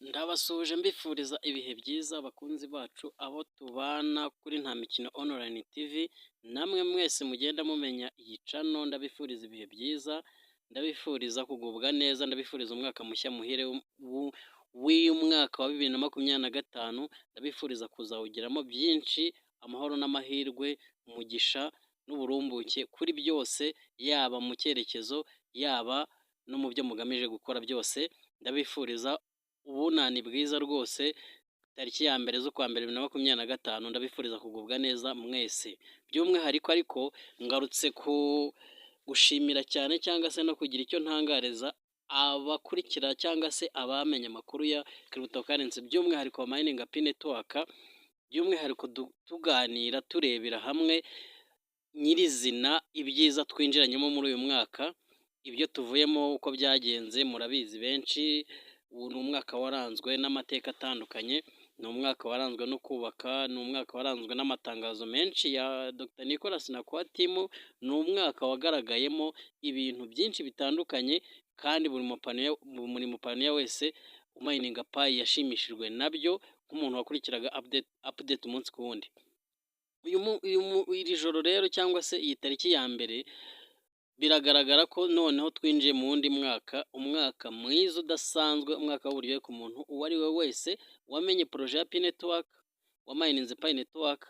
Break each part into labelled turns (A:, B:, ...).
A: Ndabasuhuje mbifuriza ibihe byiza bakunzi bacu, abo tubana kuri Nta Mikino Online TV, namwe mwese mugenda mumenya iyi channel, ndabifuriza ibihe byiza, ndabifuriza kugubwa neza, ndabifuriza umwaka mushya muhire w'uyu mwaka wa 2025, ndabifuriza kuzawugiramo byinshi, amahoro n'amahirwe, umugisha n'uburumbuke kuri byose, yaba mu cyerekezo, yaba no mu byo mugamije gukora byose, ndabifuriza ubunani bwiza rwose. Tariki ya 1 z'ukwa mbere 2025, ndabifuriza kugubwa neza mwese. By'umwihariko ariko ngarutse ku gushimira cyane cyangwa se no kugira icyo ntangariza abakurikira cyangwa se abamenya amakuru ya cryptocurrency, by'umwihariko mining Pi Network, by'umwihariko tuganira turebera hamwe nyirizina ibyiza twinjiranyemo muri uyu mwaka, ibyo tuvuyemo uko byagenze murabizi benshi. Ubu ni umwaka waranzwe n'amateka atandukanye, ni umwaka waranzwe no kubaka, ni umwaka waranzwe n'amatangazo menshi ya Dr Nicolas na core team, ni umwaka wagaragayemo ibintu byinshi bitandukanye, kandi buri mupioneer wese umininga Pi yashimishijwe nabyo nk'umuntu wakurikiraga update umunsi ku wundi. Iri joro rero cyangwa se iyi tariki ya 1, biragaragara ko noneho twinjiye mu wundi mwaka, umwaka mwiza udasanzwe, umwaka w'uburyohe ku muntu uwo ari we wese wamenye projet ya Pi Network, wamininze Pi Network,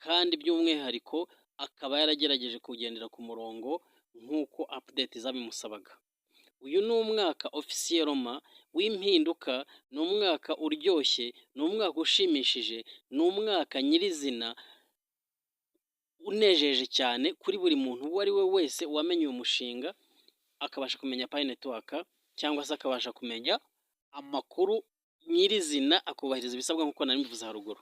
A: kandi by'umwihariko akaba yaragerageje kugendera ku murongo nk'uko update zabimusabaga. Uyu ni umwaka officiellement w'impinduka, ni umwaka uryoshye, ni umwaka ushimishije, ni umwaka nyirizina unejeje cyane kuri buri muntu uwo ari we wese wamenye uyu mushinga, akabasha kumenya Pi Network cyangwa se akabasha kumenya amakuru nyirizina, akubahiriza ibisabwa nk'uko nari mbivuze haruguru.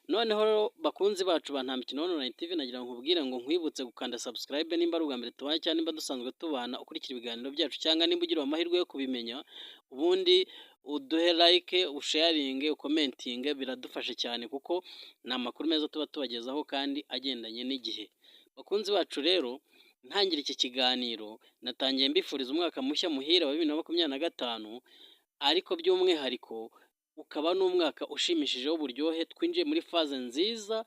A: Noneho rero bakunzi bacu ba Nta Mikino Online TV, nagira ngo nkubwire ngo nkwibutse gukanda subscribe nimba ari ubwa mbere tubanye, cyangwa nimba dusanzwe tubana ukurikira ibiganiro byacu, cyangwa nimba ugira amahirwe yo kubimenya, ubundi uduhe like, usharinge, ucommentinge, biradufasha cyane kuko ni amakuru meza tuba tubagezaho kandi agendanye n'igihe. Bakunzi bacu rero, ntangira iki kiganiro natangiye mbifuriza umwaka mushya muhire wa 2025, ariko by'umwihariko ukaba n'umwaka ushimishije w'uburyohe. Twinjiye muri phase nziza,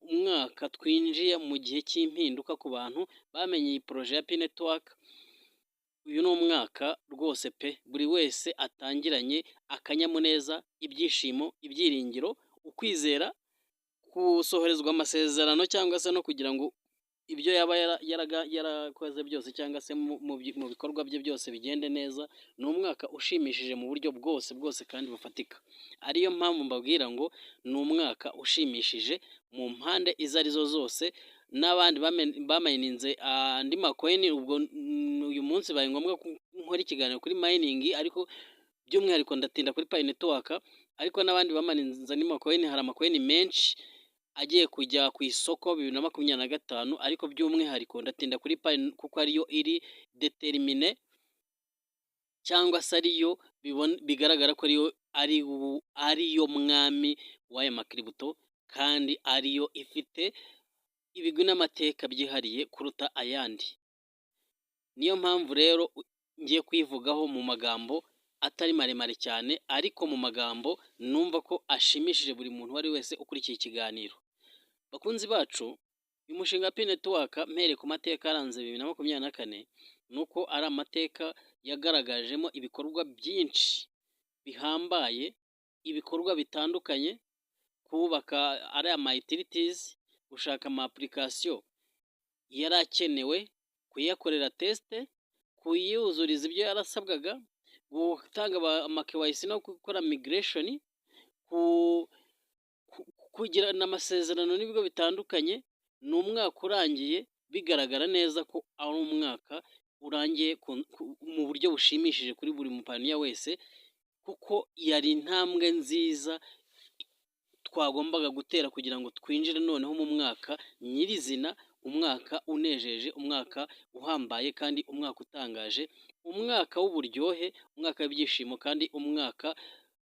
A: umwaka twinjiye mu gihe cy'impinduka ku bantu bamenye iyi projet ya Pi Network. Uyu ni umwaka rwose pe buri wese atangiranye akanyamuneza, ibyishimo, ibyiringiro, ukwizera gusohorezwa amasezerano cyangwa se no kugira ngo ibyo yaba yarakoze byose cyangwa se mu bikorwa bye byose bigende neza. Ni umwaka ushimishije mu buryo bwose bwose kandi bufatika, ariyo mpamvu mbabwira ngo ni umwaka ushimishije mu mpande izo arizo zose. N'abandi bamininze andi macoin, ubwo uyu munsi bibaye ngombwa ko nkora ikiganiro kuri mining, ariko by'umwihariko ndatinda kuri Pi Network, ariko n'abandi bamininze andi macoin, hari amacoin menshi agiye kujya ku isoko 2025, ariko by'umwihariko ndatinda kuri Pi kuko ariyo iri determined cyangwa se ariyo bigaragara ko ariyo ariyo mwami w'aya macrypto, kandi ariyo ifite ibigwi n'amateka byihariye kuruta ayandi. Niyo mpamvu rero ngiye kuyivugaho mu magambo atari maremare cyane, ariko mu magambo numva ko ashimishije buri muntu uwo ari wese ukurikiye ikiganiro. Bakunzi bacu, uyu mushinga wa Pi Network, mpereye ku mateka yaranze 2024, ni uko ari amateka yagaragajemo ibikorwa byinshi bihambaye, ibikorwa bitandukanye, kubaka ariya ma utilities, gushaka ama application yari akenewe, kuyakorera test, kuyuzuriza ibyo yarasabwaga, gutanga ama KYC no gukora migration, kugirana amasezerano n'ibigo bitandukanye. Ni umwaka urangiye bigaragara neza ko ari umwaka urangiye mu buryo bushimishije kuri buri mupioneer wese, kuko yari intambwe nziza twagombaga gutera kugira ngo twinjire noneho mu mwaka nyirizina, umwaka unejeje, umwaka uhambaye kandi umwaka utangaje, umwaka w'uburyohe, umwaka w'ibyishimo kandi umwaka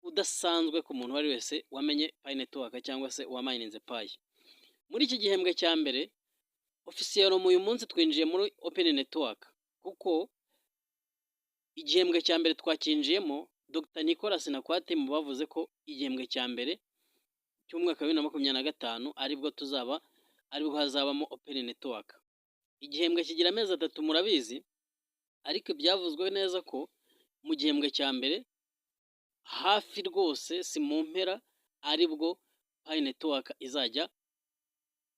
A: udasanzwe ku muntu uwo ari wese wamenye Pi Network cyangwa se wamininze Pi. Muri iki gihembwe cya mbere, officiel uyu munsi twinjiye muri open network, kuko igihembwe cya mbere twakinjiyemo Dr Nicolas na Core Team bavuze ko igihembwe cya mbere cy'umwaka wa 2025 aribwo tuzaba, aribwo hazabamo open network. Igihembwe kigira amezi 3, murabizi, ariko byavuzwe neza ko mu gihembwe cya mbere hafi rwose, si mu mpera, aribwo Pi Network izajya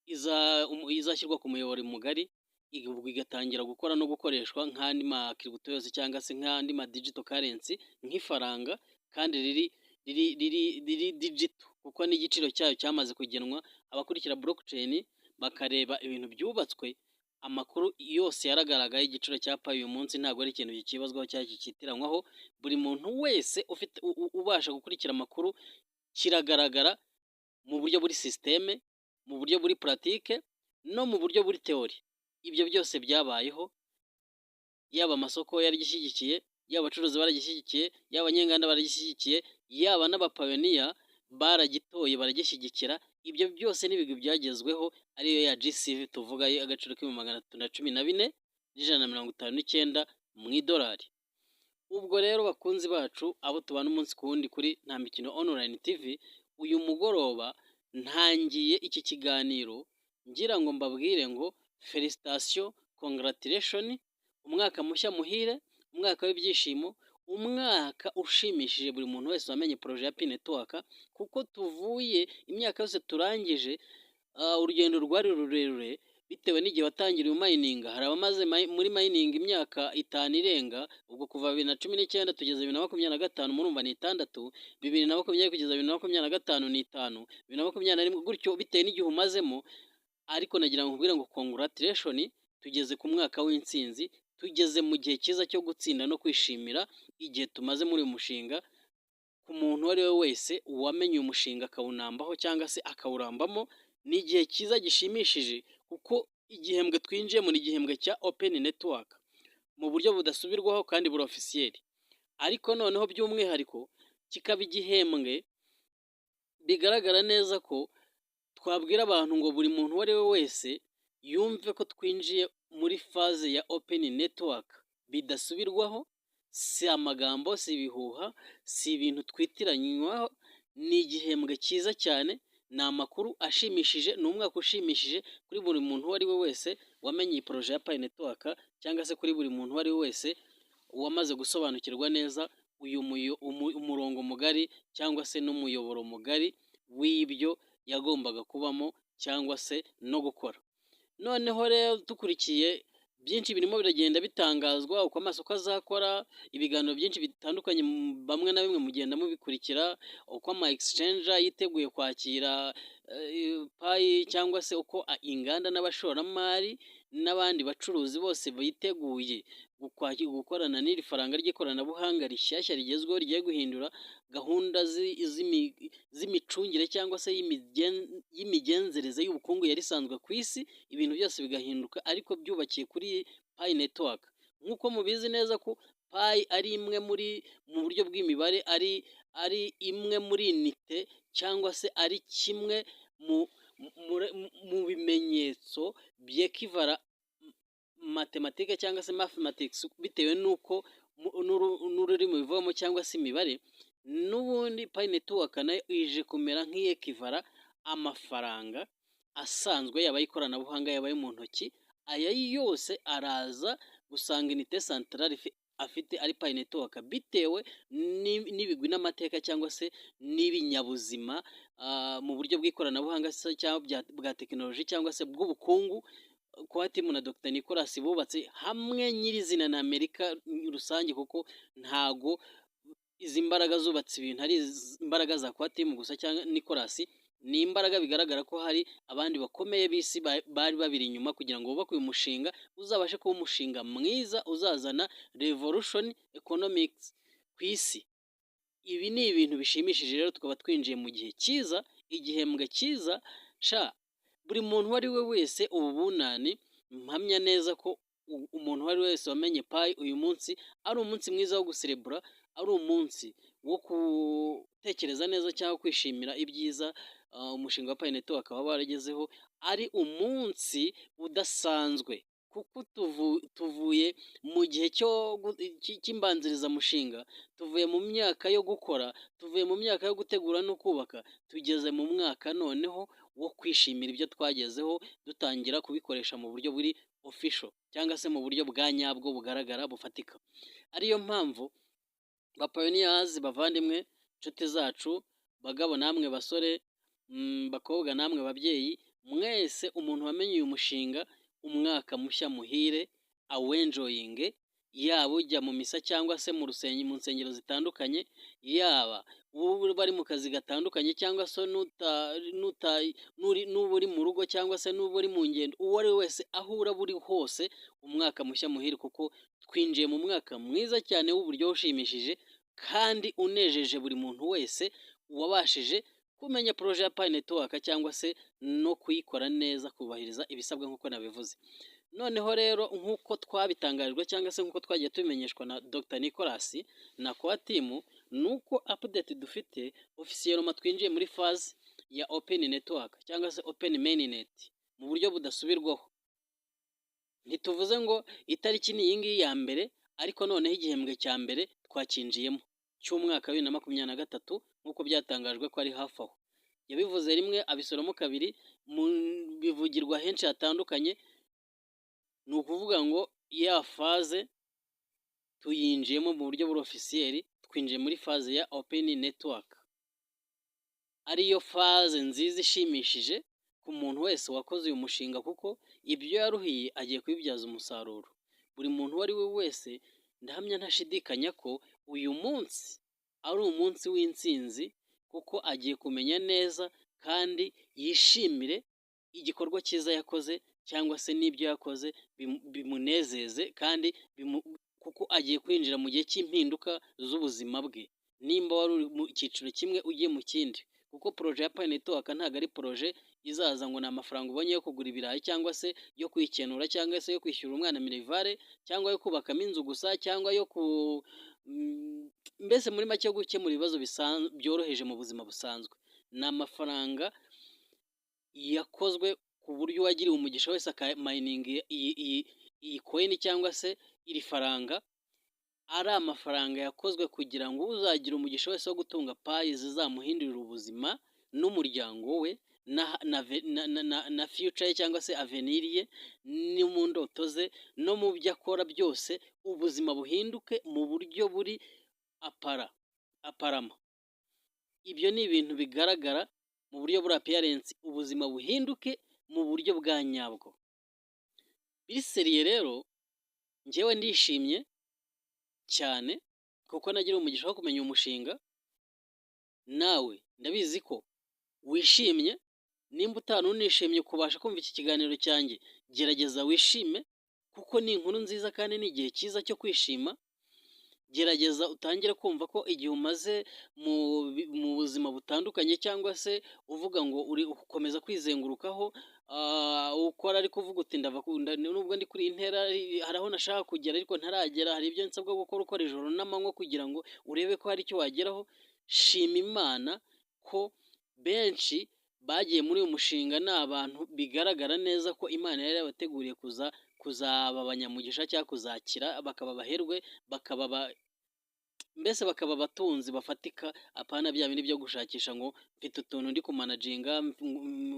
A: izashyirwa ku muyoboro mugari, igatangira gukora no gukoreshwa nk'andi ma crypto yose cyangwa se nk'andi ma digital currency, nk'ifaranga kandi riri digital, kuko n'igiciro cyayo cyamaze kugenwa. Abakurikira blockchain bakareba ibintu byubatswe, amakuru yose yaragaragaye. Igiciro cya Pi uyu munsi ntabwo ari ikintu kikibazwaho cyangwa kikitiranwaho. Buri muntu wese ufite ubasha gukurikira amakuru, kiragaragara mu buryo buri système, mu buryo buri pratique no mu buryo buri théorie. Ibyo byose byabayeho, yaba amasoko yaragishyigikiye, yaba abacuruzi baragishyigikiye, yaba abanyenganda baragishyigikiye, yaba n'aba pioneer baragitoye baragishyigikira. Ibyo byose n'ibigwi byagezweho, ariyo ya GCV tuvuga, agaciro k'314,159 mu idolari. Ubwo rero, bakunzi bacu, abo tubana umunsi ku wundi kuri Nta Mikino Online TV, uyu mugoroba ntangiye iki kiganiro ngira ngo mbabwire ngo félicitations, congratulations, umwaka mushya muhire, umwaka w'ibyishimo, umwaka ushimishije buri muntu wese wamenye projet ya Pi Network, kuko tuvuye imyaka yose turangije urugendo rwari rurerure bitewe n'igihe watangiriye umayininga. Hari abamaze muri mining imyaka 5 irenga. Ubwo kuva 2019 tugeze 2025, murumva ni 6. 2020 kugeza 2025 ni 5, 2021 gutyo, bitewe n'igihe umazemo. Ariko nagira ngo nkubwire ngo congratulations, tugeze ku mwaka w'intsinzi, tugeze mu gihe cyiza cyo gutsinda no kwishimira igihe tumaze muri uyu mushinga. Ku muntu uwo ari we wese wamenye uyu mushinga, akawunambaho cyangwa se akawurambamo, ni igihe cyiza gishimishije, kuko igihembwe twinjiyemo ni igihembwe cya open network mu buryo budasubirwaho kandi buri officiel. Ariko noneho by'umwihariko kikaba igihembwe bigaragara neza ko twabwira abantu ngo buri muntu uwo ari we wese yumve ko twinjiye muri phase ya open network bidasubirwaho. Si amagambo, si ibihuha, si ibintu twitiranywaho. Ni igihembwe cyiza cyane, ni amakuru ashimishije, ni umwaka ushimishije kuri buri muntu uwo ari we wese wamenye iyi projet ya Pi Network, cyangwa se kuri buri muntu uwo ari we wese wamaze gusobanukirwa neza uyu umurongo mugari cyangwa se n'umuyoboro mugari w'ibyo yagombaga kubamo cyangwa se no gukora. Noneho rero dukurikiye byinshi birimo biragenda bitangazwa, uko amasoko azakora, ibiganiro byinshi bitandukanye, bamwe na bimwe mugenda mubikurikira, uko ama exchange yiteguye kwakira Pi, cyangwa se uko inganda n'abashoramari n'abandi bacuruzi bose biteguye gukorana n'iri faranga ry'ikoranabuhanga rishyashya rigezweho, rigiye guhindura gahunda z'imicungire cyangwa se y'imigenzereze y'ubukungu yari isanzwe ku isi, ibintu byose bigahinduka ariko byubakiye kuri Pi Network. Nk'uko mubizi neza ko Pi ari imwe muri, mu buryo bw'imibare, ari imwe muri unité cyangwa se ari kimwe mu bimenyetso byekivara mathématique cyangwa se mathematics, bitewe n'uko n'ururimi bivamo cyangwa se imibare. N'ubundi Pi Network nayo ije kumera nk'iyekivara amafaranga asanzwe, yaba ay'ikoranabuhanga, yaba ayo mu ntoki, aya yose araza gusanga unité centrale afite ari Pi Network, bitewe n'ibigwi n'amateka cyangwa se n'ibinyabuzima mu buryo bw'ikoranabuhanga cyangwa bwa tekinoloji cyangwa se bw'ubukungu Core Team na Dr Nicolas bubatse hamwe nyirizina na Amerika rusange, kuko ntago izi mbaraga zubatse ibintu ari imbaraga za Core Team gusa cyangwa Nicolas. Ni imbaraga bigaragara ko hari abandi bakomeye b'isi bari babiri inyuma kugira ngo bubake uyu mushinga, uzabashe kuba umushinga mwiza uzazana revolution economics ku isi. Ibi ni ibintu bishimishije rero, tukaba twinjiye mu gihe cyiza, igihembwe cyiza. Sha, buri muntu uwo ari we wese, ubu bunani mpamya neza ko umuntu uwo ari we wese wamenye Pi, uyu munsi ari umunsi mwiza wo guserebura, ari umunsi wo gutekereza neza cyangwa kwishimira ibyiza umushinga wa Pi Network waba waragezeho, ari umunsi udasanzwe kuri buri muntu wese wamenye Pi. Kuko tuvuye mu gihe cy'imbanzirizamushinga, tuvuye mu myaka yo gukora, tuvuye mu myaka yo gutegura no kubaka, tugeze mu mwaka noneho wo kwishimira ibyo twagezeho, dutangira kubikoresha mu buryo buri official cyangwa se mu buryo bwa nyabwo, bugaragara, bufatika. Ariyo mpamvu, ba pioneers bavandimwe, inshuti zacu, bagabo namwe basore, bakobwa namwe babyeyi, mwese umuntu wamenye uyu mushinga, umwaka mushya muhire, awenjoyinge, yaba ujya mu misa cyangwa se mu nsengero zitandukanye, yaba bari mu kazi gatandukanye cyangwa se n'uba uri mu rugo cyangwa se n'uba uri mu ngendo, uwo ari we wese, aho uraba uri hose, umwaka mushya muhire, kuko twinjiye mu mwaka mwiza cyane w'uburyo ushimishije kandi unejeje buri muntu wese wabashije kumenya projet ya Pi Network cyangwa se no kuyikora neza, kubahiriza ibisabwa nk'uko nabivuze. Noneho rero, nk'uko twabitangarijwe cyangwa se nk'uko twagiye tubimenyeshwa na Dr Nicolas na core team, ni uko update dufite officiellement twinjiye muri phase ya open network cyangwa se open mainnet mu buryo budasubirwaho. Ntituvuze ngo itariki ni iyi ngiyi ya mbere, ariko noneho igihembwe cya mbere twakinjiyemo cy'umwaka wa 2023, nk'uko byatangajwe ko ari hafi aho. Yabivuze rimwe, abisoramo kabiri, bivugirwa henshi hatandukanye. Ni ukuvuga ngo ya phase tuyinjiyemo mu buryo buri officiel, twinjiye muri phase ya open network, ariyo phase nziza ishimishije ku muntu wese wakoze uyu mushinga, kuko ibyo yaruhiye agiye kubibyaza umusaruro. Buri muntu uwo ari we wese, ndahamya ntashidikanya ko uyu munsi ari umunsi w'intsinzi, kuko agiye kumenya neza kandi yishimire igikorwa cyiza yakoze cyangwa se n'ibyo yakoze bimunezeze, kandi kuko agiye kwinjira mu gihe cy'impinduka z'ubuzima bwe. Nimba wari uri mu cyiciro kimwe ugiye mu kindi, kuko projet ya Pi Network ntabwo ari projet izaza ngo ni amafaranga ubonye yo kugura ibirayi cyangwa se yo kwikenura cyangwa se yo kwishyura umwana minerval cyangwa yo kubakamo inzu gusa cyangwa yo ku mbese muri make yo gukemura ibibazo byoroheje mu buzima busanzwe. Ni amafaranga yakozwe ku buryo uwagiriwe umugisha wese akamayininga iyi coin cyangwa se iri faranga, ari amafaranga yakozwe kugira ngo uzagira umugisha wese wo gutunga Pi zizamuhindurira ubuzima n'umuryango we na future ye cyangwa se avenir ye, no mu ndoto ze no mu byo akora byose, ubuzima buhinduke mu buryo buri apparent. Ibyo ni ibintu bigaragara mu buryo buri appearance, ubuzima buhinduke mu buryo bwa nyabwo. Biri sérieux rero, njyewe ndishimye cyane kuko nagiriwe umugisha wo kumenya umushinga, nawe ndabizi ko wishimye. Nimba utari unishimye kubasha kumva iki kiganiro cyanjye, gerageza wishime, kuko ni inkuru nziza kandi ni igihe cyiza cyo kwishima. Gerageza utangire kumva ko igihe umaze mu buzima butandukanye cyangwa se uvuga ngo uri gukomeza kwizengurukaho ukora, ariko uvuga uti ndava nubwo ndi kuri iyi ntera, hari aho nashaka kugera ariko ntaragera, hari ibyo nsabwa gukora, ukora ijoro n'amanywa kugira ngo urebe ko hari icyo wageraho. Shima Imana ko benshi bagiye muri uyu mushinga ni abantu bigaragara neza ko Imana yari yabateguriye kuza kuzaba abanyamugisha cyangwa kuzakira, bakaba abaherwe, bakaba mbese bakaba abatunzi bafatika, apana bya bindi byo gushakisha ngo mfite utuntu ndi kumanaginga.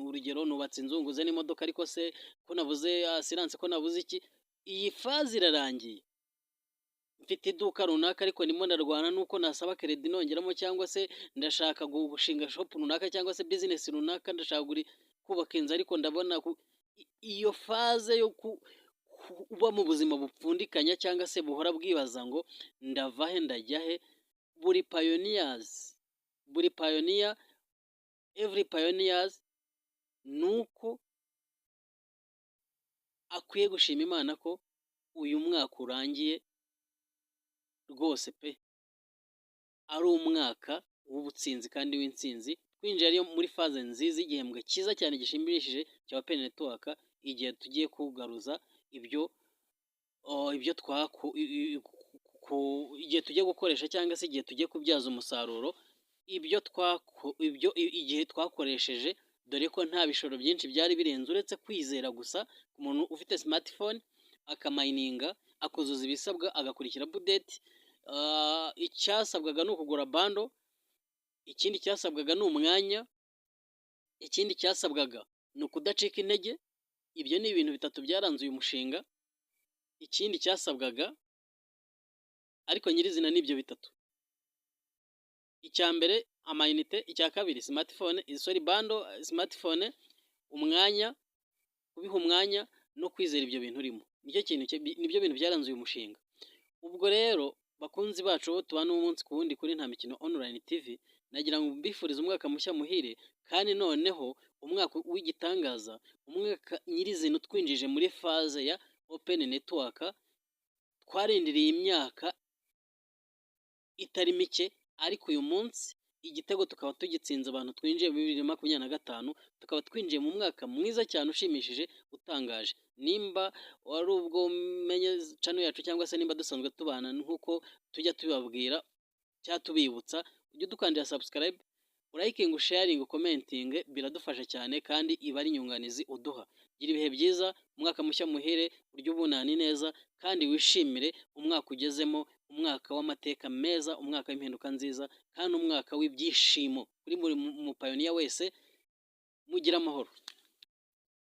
A: Urugero, nubatse inzu, nguze n'imodoka, ariko se ko nabuze assurance, ko nabuze iki? Iyi phase irarangiye. Mfite iduka runaka ariko ndimo ndarwana nuko nasaba crédit nongeramo, cyangwa se ndashaka gushinga shop runaka cyangwa se business runaka, ndashaka kubaka inzu, ariko ndabona iyo phase yo kuba mu buzima bupfundikanya cyangwa se buhora bwibaza ngo ndava he, ndajya he. Buri pioneers, buri pioneer, every pioneers, ni uko akwiye gushima Imana ko uyu mwaka urangiye rwose pe, ari umwaka w'ubutsinzi kandi w'intsinzi, twinjiye ariyo muri phase nziza, igihembwe cyiza cyane gishimishije cya Open Network, igihe tugiye kugaruza ibyo igihe tugiye gukoresha cyangwa se igihe tugiye kubyaza umusaruro ibyo igihe twakoresheje, dore ko nta bishoro byinshi byari birenze uretse kwizera gusa ku muntu ufite smartphone. akamayininga, akuzuza ibisabwa, agakurikira update. Icyasabwaga ni ukugura bundle, ikindi cyasabwaga ni umwanya, ikindi cyasabwaga ni ukudacika intege. Ibyo ni ibintu bitatu byaranze uyu mushinga. Ikindi cyasabwaga ariko nyirizina ni ibyo bitatu: icya mbere amayinite, icya kabiri smartphone, sorry, bundle, smartphone, umwanya, kubiha umwanya no kwizera ibyo bintu urimo. Nicyo kintu, nibyo bintu byaranze uyu mushinga. Ubwo rero bakunzi bacu bo tubana umunsi ku wundi kuri Nta Mikino Online TV, nagira ngo mbifurize umwaka mushya muhire, kandi noneho umwaka w'igitangaza, umwaka nyirizina utwinjije muri phase ya open network twarindiriye imyaka itari mike. Ariko uyu munsi igitego tukaba tugitsinze, abantu twinjiye muri 2025, tukaba twinjiye mu mwaka mwiza cyane, ushimishije, utangaje. Nimba wari ubwo umenye channel yacu, cyangwa se nimba dusanzwe tubana, nk'uko tujya tubibabwira cyangwa tubibutsa, ujye udukandira subscribe, urayikinga, usharinga, ukomentinge, biradufasha cyane kandi iba ari inyunganizi uduha. Gira ibihe byiza, umwaka mushya muhire, urye ubunani neza kandi wishimire umwaka ugezemo, umwaka w'amateka meza, umwaka w'impinduka nziza kandi umwaka w'ibyishimo kuri buri mupayoniya wese. Mugire amahoro.